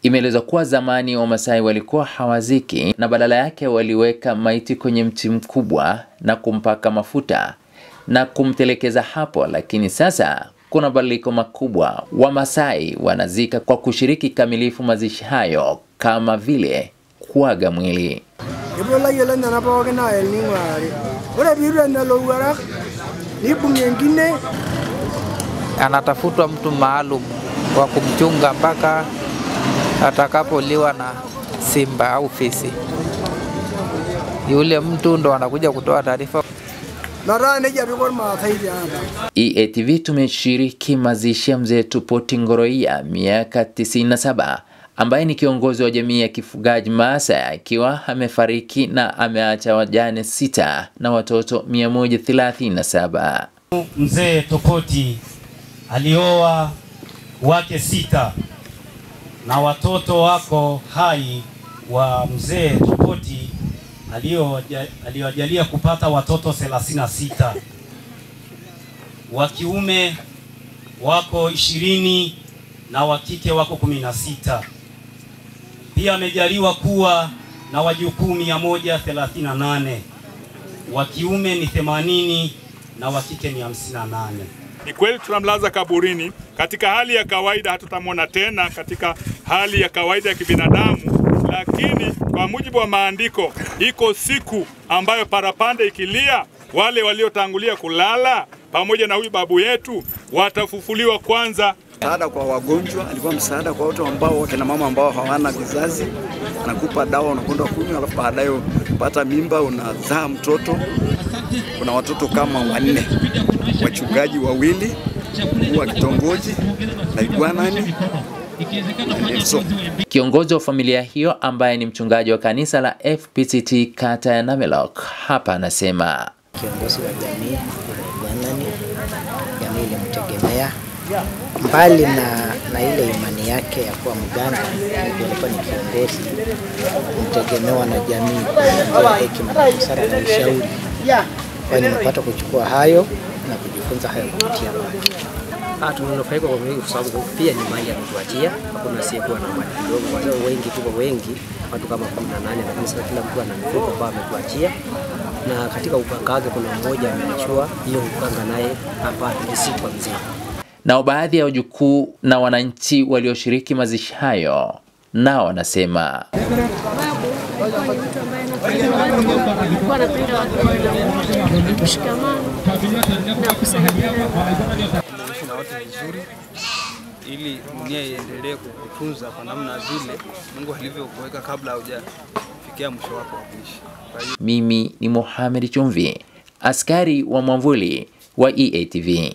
Imeelezwa kuwa zamani Wamasai walikuwa hawaziki na badala yake waliweka maiti kwenye mti mkubwa na kumpaka mafuta na kumtelekeza hapo, lakini sasa kuna badiliko makubwa. Wamasai wanazika kwa kushiriki kamilifu mazishi hayo kama vile kuaga mwili. Anatafutwa mtu maalum wa kumchunga mpaka atakapoliwa na simba au fisi. Yule mtu ndo anakuja kutoa taarifa. EATV tumeshiriki mazishi ya mzee Tupoti Ngoroia miaka 97 ambaye ni kiongozi wa jamii ya kifugaji Maasai, akiwa amefariki na ameacha wajane 6 na watoto 137. Mzee Tupoti alioa wake 6 na watoto wako hai wa mzee Tupoti aliyojalia kupata watoto 36. Wa kiume wako 20 na wa kike wako 16. Pia amejaliwa kuwa na wajukuu 138. Wa kiume ni 80 na wa kike ni 58. Ni kweli tunamlaza kaburini. Katika hali ya kawaida hatutamwona tena katika hali ya kawaida ya kibinadamu, lakini kwa mujibu wa maandiko iko siku ambayo parapanda ikilia, wale waliotangulia kulala pamoja na huyu babu yetu watafufuliwa kwanza. Msaada kwa wagonjwa, alikuwa msaada kwa watu ambao wakina mama ambao hawana vizazi, anakupa dawa unakwenda kunywa, alafu baadaye unapata mimba, unazaa mtoto. Kuna watoto kama 4, wachungaji 2 wa kitongoji na Igwanani. Kiongozi wa familia hiyo ambaye ni mchungaji wa kanisa la FPCT kata ya Namelok hapa anasema kiongozi wa jamii Igwanani, jamii ilimtegemea mbali na ile imani yake ya kuwa mganga, alikuwa ni kiongozi mtegemewa na jamii kwa hekima na busara na ushauri. Kwa nimepata kuchukua hayo na kujifunza hayo kupitia kwake. Tumenufaika kwa wingi kwa sababu pia ni mali ya kutuachia. Hakuna asiyekuwa na mali kidogo, kwa sababu wengi tuko wengi, watu kama 18, lakini sasa kila mtu ana mifuko ambayo ametuachia. Na katika uganga wake kuna mmoja ameachua hiyo uganga naye hapa kwa mzee. Na baadhi ya wajukuu na wananchi walioshiriki mazishi hayo nao wanasema babu alikuwa ni mtu ambaye alikuwa anapenda watu, mshikamano na kusaidiana na watu vizuri, ili dunia iendelee kukutunza kwa namna vile Mungu alivyokuweka kabla hujafikia mwisho wako wa kuishi. Mimi ni Mohamed Chumvi, askari wa mwamvuli wa EATV.